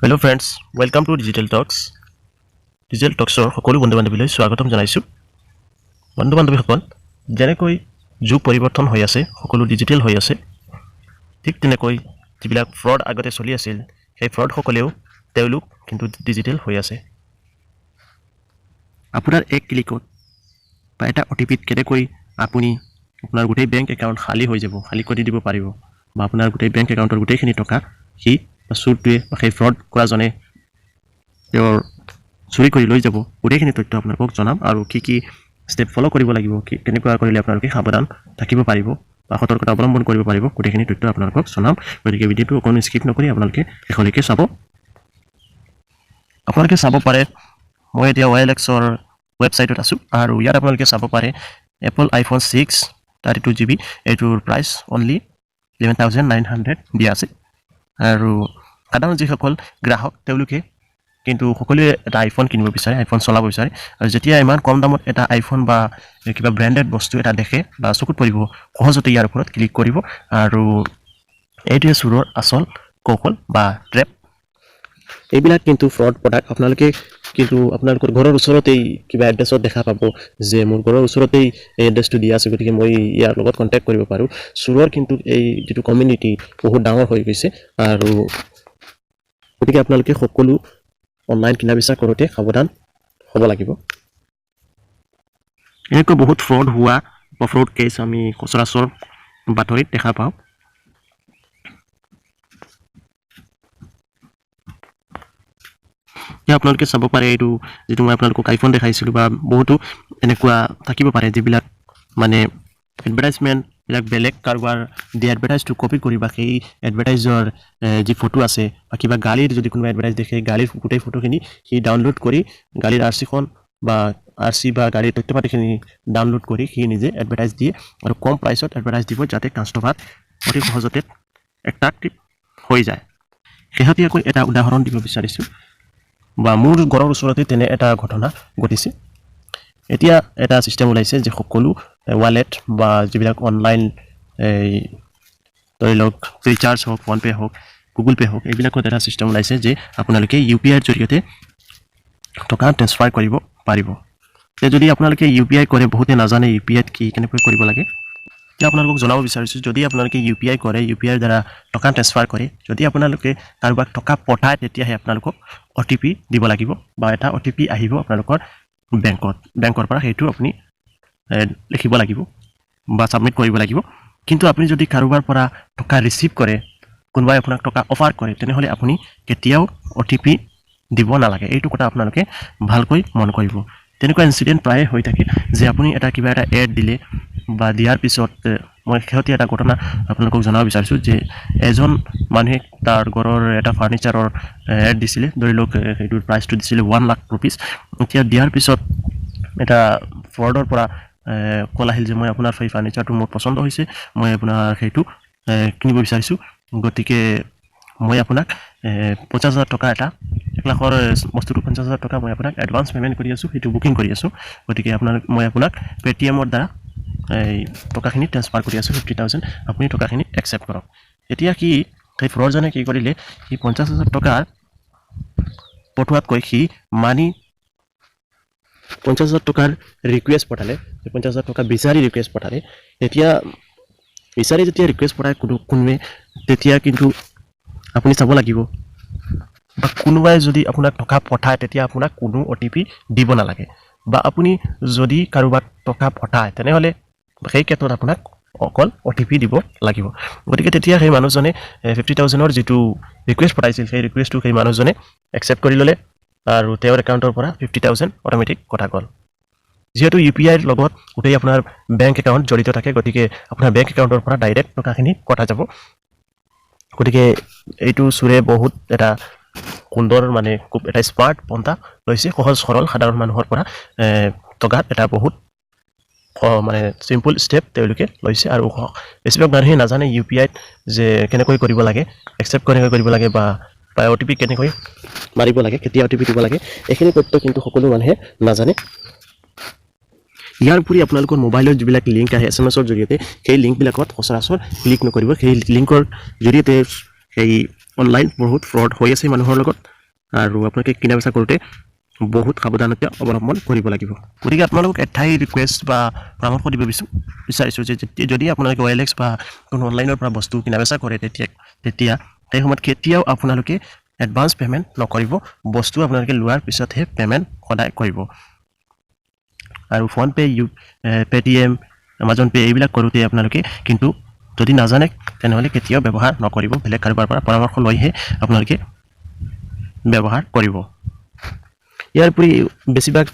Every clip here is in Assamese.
Hello friends, welcome to Digital Talks. Digital টক্সৰ সকলো বন্ধু বান্ধৱীলৈ স্বাগতম জনাইছোঁ। বন্ধু বান্ধৱীসকল, যেনেকৈ যুগ পৰিৱৰ্তন হৈ আছে, সকলো ডিজিটেল হৈ আছে, ঠিক তেনেকৈ যিবিলাক ফ্ৰড আগতে চলি আছিল, সেই ফ্ৰডসকলেও তেওঁলোক কিন্তু ডিজিটেল হৈ আছে। আপোনাৰ এক ক্লিকত বা এটা অ' টি পিত কেনেকৈ আপুনি আপোনাৰ গোটেই বেংক একাউণ্ট খালী হৈ যাব, খালী কৰি দিব পাৰিব বা আপোনাৰ গোটেই বেংক একাউণ্টৰ গোটেইখিনি টকা সি বা চোৰটোৱে বা সেই ফ্ৰড কৰাজনে তেওঁৰ চুৰি কৰি লৈ যাব, গোটেইখিনি তথ্য আপোনালোকক জনাম আৰু কি কি ষ্টেপ ফ'ল' কৰিব লাগিব, কি কেনেকুৱা কৰিলে আপোনালোকে সাৱধান থাকিব পাৰিব বা সতৰ্কতা অৱলম্বন কৰিব পাৰিব, গোটেইখিনি তথ্য আপোনালোকক জনাম। গতিকে ভিডিঅ'টো অকণ স্কিপ নকৰি আপোনালোকে শেষলৈকে চাব। আপোনালোকে চাব পাৰে, মই এতিয়া অ' এল এক্সৰ ৱেবছাইটত আছোঁ আৰু ইয়াত আপোনালোকে চাব পাৰে, এপল আইফোন 6 32 জিবি, এইটোৰ প্ৰাইচ অনলি 11,900 দিয়া আছে। আৰু সাধাৰণ যিসকল গ্ৰাহক, তেওঁলোকে কিন্তু সকলোৱে এটা আইফোন কিনিব বিচাৰে, আইফোন চলাব বিচাৰে। আৰু যেতিয়া ইমান কম দামত এটা আইফোন বা কিবা ব্ৰেণ্ডেড বস্তু এটা দেখে বা চকুত পৰিব, সহজতে ইয়াৰ ওপৰত ক্লিক কৰিব। আৰু এইটোৱে চোৰৰ আচল কৌশল বা ট্ৰেপ। এইবিলাক কিন্তু ফ্ৰড প্ৰডাক্ট। আপোনালোকে কিন্তু আপোনালোকৰ ঘৰৰ ওচৰতেই কিবা এড্ৰেছত দেখা পাব যে মোৰ ঘৰৰ ওচৰতেই এই এড্ৰেছটো দিয়া আছে, গতিকে মই ইয়াৰ লগত কণ্টেক্ট কৰিব পাৰোঁ। চোৰৰ কিন্তু এই যিটো কমিউনিটি বহুত ডাঙৰ হৈ গৈছে আৰু গতিকে আপোনালোকে সকলো অনলাইন কিনা বেচা কৰোঁতে সাৱধান হ'ব লাগিব। এনেকৈ বহুত ফ্ৰড হোৱা বা ফ্ৰড কেছ আমি সচৰাচৰ বাতৰিত দেখা পাওঁ। এতিয়া আপোনালোকে চাব পাৰে, এইটো যিটো মই আপোনালোকক আইফোন দেখাইছিলোঁ বা বহুতো এনেকুৱা থাকিব পাৰে, যিবিলাক মানে এডভাৰটাইজমেণ্টবিলাক বেলেগ কাৰোবাৰ দিয়া এডভাৰটাইজটো কপি কৰি বা সেই এডভাৰটাইজৰ যি ফটো আছে বা কিবা গাড়ীৰ যদি কোনোবা এডভাৰটাইজ দেখে, গাড়ীৰ গোটেই ফটোখিনি সি ডাউনলোড কৰি গাড়ীৰ আৰ চিখন বা আৰ চি বা গাড়ীৰ তথ্য পাতিখিনি ডাউনলোড কৰি সি নিজে এডভাৰটাইজ দিয়ে আৰু কম প্ৰাইচত এডভাৰটাইজ দিব, যাতে কাষ্টমাৰ অতি সহজতে এট্ৰাক্টিভ হৈ যায়। শেহতীয়াকৈ এটা উদাহৰণ দিব বিচাৰিছোঁ বা মোৰ ঘৰৰ ওচৰতে তেনে এটা ঘটনা ঘটিছে। এতিয়া এটা ছিষ্টেম ওলাইছে যে সকলো ৱালেট বা যিবিলাক অনলাইন, এই ধৰি লওক ফ্ৰীচাৰ্জ হওক, ফোনপে' হওক, গুগল পে' হওক, এইবিলাকত এটা ছিষ্টেম ওলাইছে যে আপোনালোকে ইউ পি আইৰ জৰিয়তে টকা ট্ৰেন্সফাৰ কৰিব পাৰিব। এতিয়া যদি আপোনালোকে ইউ পি আই কৰে, বহুতে নাজানে ইউ পি আইত কি কেনেকৈ কৰিব লাগে। এতিয়া আপোনালোকক জনাব বিচাৰিছোঁ, যদি আপোনালোকে ইউ পি আই কৰে, ইউ পি আইৰ দ্বাৰা টকা ট্ৰেন্সফাৰ কৰে, যদি আপোনালোকে কাৰোবাক টকা পঠায়, তেতিয়াহে আপোনালোকক অ' টি পি দিব লাগিব বা এটা অ' টি পি আহিব আপোনালোকৰ বেংকত, বেংকৰ পৰা, সেইটো আপুনি লিখিব লাগিব বা ছাবমিট কৰিব লাগিব। কিন্তু আপুনি যদি কাৰোবাৰ পৰা টকা ৰিচিভ কৰে, কোনোবাই আপোনাক টকা অফাৰ কৰে, তেনেহ'লে আপুনি কেতিয়াও অ' টি পি দিব নালাগে। এইটো কথা আপোনালোকে ভালকৈ মন কৰিব। তেনেকুৱা ইনচিডেণ্ট প্ৰায়ে হৈ থাকে যে আপুনি এটা কিবা এটা এড দিলে বা দিয়াৰ পিছত মই শেহতীয়া এটা ঘটনা আপোনালোকক জনাব বিচাৰিছোঁ যে এজন মানুহে তাৰ ঘৰৰ এটা ফাৰ্ণিচাৰৰ এড দিছিলে। ধৰি লওক সেইটোৰ প্ৰাইচটো দিছিলে 1 লাখ ৰুপিজ। এতিয়া দিয়াৰ পিছত এটা ফ্ৰডৰ পৰা কল আহিল যে মই আপোনাৰ সেই ফাৰ্ণিচাৰটো মোৰ পচন্দ হৈছে, মই আপোনাৰ সেইটো কিনিব বিচাৰিছোঁ, গতিকে মই আপোনাক 50,000 টকা এটা, 1 লাখৰ বস্তুটো 50,000 টকা মই আপোনাক এডভান্স পে'মেণ্ট কৰি আছোঁ, সেইটো বুকিং কৰি আছোঁ, গতিকে আপোনাক মই আপোনাক পে'টিএমৰ দ্বাৰা এই টকাখিনি ট্ৰেন্সফাৰ কৰি আছোঁ 50,000, আপুনি টকাখিনি একচেপ্ট কৰক। এতিয়া সি সেই ফ্ৰডজনে কি কৰিলে? সি 50,000 টকাৰ পঠোৱাতকৈ সি মানি 50,000 টকাৰ ৰিকুৱেষ্ট পঠালে, 50,000 টকা বিচাৰি ৰিকুৱেষ্ট পঠালে। তেতিয়া বিচাৰি যেতিয়া ৰিকুৱেষ্ট পঠায় কোনোৱে, তেতিয়া কিন্তু আপুনি চাব লাগিব বা কোনোবাই যদি আপোনাক টকা পঠায়, তেতিয়া আপোনাক কোনো অ' টি পি দিব নালাগে। বা আপুনি যদি কাৰোবাক টকা পঠায়, তেনেহ'লে সেই ক্ষেত্ৰত আপোনাক অকল অ' টি পি দিব লাগিব। গতিকে তেতিয়া সেই মানুহজনে 50,000ৰ যিটো ৰিকুৱেষ্ট পঠাইছিল, সেই ৰিকুৱেষ্টটো সেই মানুহজনে একচেপ্ট কৰি ল'লে আৰু তেওঁৰ একাউণ্টৰ পৰা 50,000 অট'মেটিক কটা গ'ল। যিহেতু ইউ পি আইৰ লগত গোটেই আপোনাৰ বেংক একাউণ্ট জড়িত থাকে, গতিকে আপোনাৰ বেংক একাউণ্টৰ পৰা ডাইৰেক্ট টকাখিনি কটা যাব। গতিকে এইটো চোৰে বহুত এটা সুন্দৰ, মানে খুব এটা স্মাৰ্ট পন্থা লৈছে। সহজ সৰল সাধাৰণ মানুহৰ পৰা টকাত এটা বহুত মানে চিম্পল ষ্টেপ তেওঁলোকে লৈছে। আৰু বেছিভাগ মানুহে নাজানে ইউ পি আইত যে কেনেকৈ কৰিব লাগে, একচেপ্ট কেনেকৈ কৰিব লাগে বা অ' টি পি কেনেকৈ মাৰিব লাগে, কেতিয়া অ' টি পি দিব লাগে, এইখিনি তথ্য কিন্তু সকলো মানুহে নাজানে। ইয়াৰ উপৰি আপোনালোকৰ মোবাইলত যিবিলাক লিংক আহে এছ এম এছৰ জৰিয়তে, সেই লিংকবিলাকত সচৰাচৰ ক্লিক নকৰিব। সেই লিংকৰ জৰিয়তে সেই অনলাইন বহুত ফ্ৰড হৈ আছে মানুহৰ লগত। আৰু আপোনালোকে কিনা বেচা কৰোঁতে বহুত সাৱধানতা অৱলম্বন কৰিব লাগিব। গতিকে আপোনালোকক এটাই ৰিকুৱেষ্ট বা পৰামৰ্শ দিব বিচাৰিছোঁ যে যদি আপোনালোকে অ'এলএক্স বা কোনো অনলাইনৰ পৰা বস্তু কিনা বেচা কৰে, তেতিয়া তেতিয়া সেই সময়ত কেতিয়াও আপোনালোকে এডভান্স পে'মেণ্ট নকৰিব। বস্তু আপোনালোকে লোৱাৰ পিছতহে পে'মেণ্ট সদায় কৰিব। আৰু ফোনপে', পে'টিএম, এমাজন পে' এইবিলাক কৰোঁতে আপোনালোকে কিন্তু যদি নাজানে, তেনেহ'লে কেতিয়াও ব্যৱহাৰ নকৰিব। বেলেগ কাৰোবাৰ পৰা পৰামৰ্শ লৈহে আপোনালোকে ব্যৱহাৰ কৰিব। ইয়াৰ উপৰি বেছিভাগ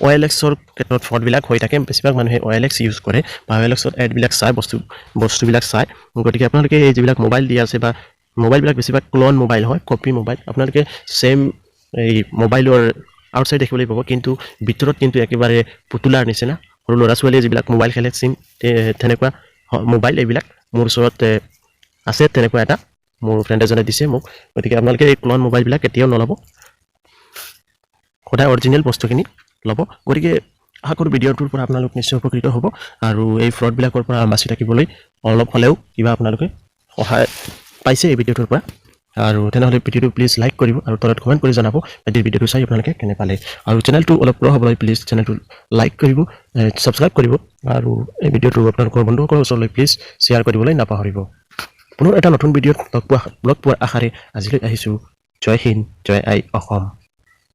অ'এলএক্সৰ ক্ষেত্ৰত ফ্ৰডবিলাক হৈ থাকে। বেছিভাগ মানুহে অ'এলএক্স ইউজ কৰে বা অ'এলএক্সত এডবিলাক চায়, বস্তুবিলাক চায়। গতিকে আপোনালোকে এই যিবিলাক মোবাইল দিয়া আছে বা মোবাইলবিলাক বেছিভাগ ক্লন মোবাইল হয়, কপি মোবাইল। আপোনালোকে ছেইম এই মোবাইলৰ আউটছাইড দেখিবলৈ পাব, কিন্তু ভিতৰত কিন্তু একেবাৰে পুতলাৰ নিচিনা। সৰু ল'ৰা ছোৱালীয়ে যিবিলাক মোবাইল খেলে, ছেইম তেনেকুৱা মোবাইল এইবিলাক। মোৰ ওচৰত আছে তেনেকুৱা এটা, মোৰ ফ্ৰেণ্ড এজনে দিছে মোক। গতিকে আপোনালোকে এই ক্লন মোবাইলবিলাক কেতিয়াও নল'ব, সদায় অৰিজিনেল বস্তুখিনি ল'ব। গতিকে আশা কৰোঁ ভিডিঅ'টোৰ পৰা আপোনালোক নিশ্চয় উপকৃত হ'ব আৰু এই ফ্ৰডবিলাকৰ পৰা বাচি থাকিবলৈ অলপ হ'লেও কিবা আপোনালোকে সহায় পাইছে এই ভিডিঅ'টোৰ পৰা। আৰু তেনেহ'লে ভিডিঅ'টো প্লিজ লাইক কৰিব আৰু তলত কমেণ্ট কৰি জনাব আজিৰ ভিডিঅ'টো চাই আপোনালোকে কেনে পালে। আৰু চেনেলটো অলপ গ্ৰ' হ'বলৈ প্লিজ চেনেলটো লাইক কৰিব, ছাবস্ক্ৰাইব কৰিব আৰু এই ভিডিঅ'টো আপোনালোকৰ বন্ধুসকলৰ ওচৰলৈ প্লিজ শ্বেয়াৰ কৰিবলৈ নাপাহৰিব। পুনৰ এটা নতুন ভিডিঅ'ত লগ পোৱাৰ আশাৰে আজিলৈ আহিছোঁ। জয় হিন্দ, জয় আই অসম।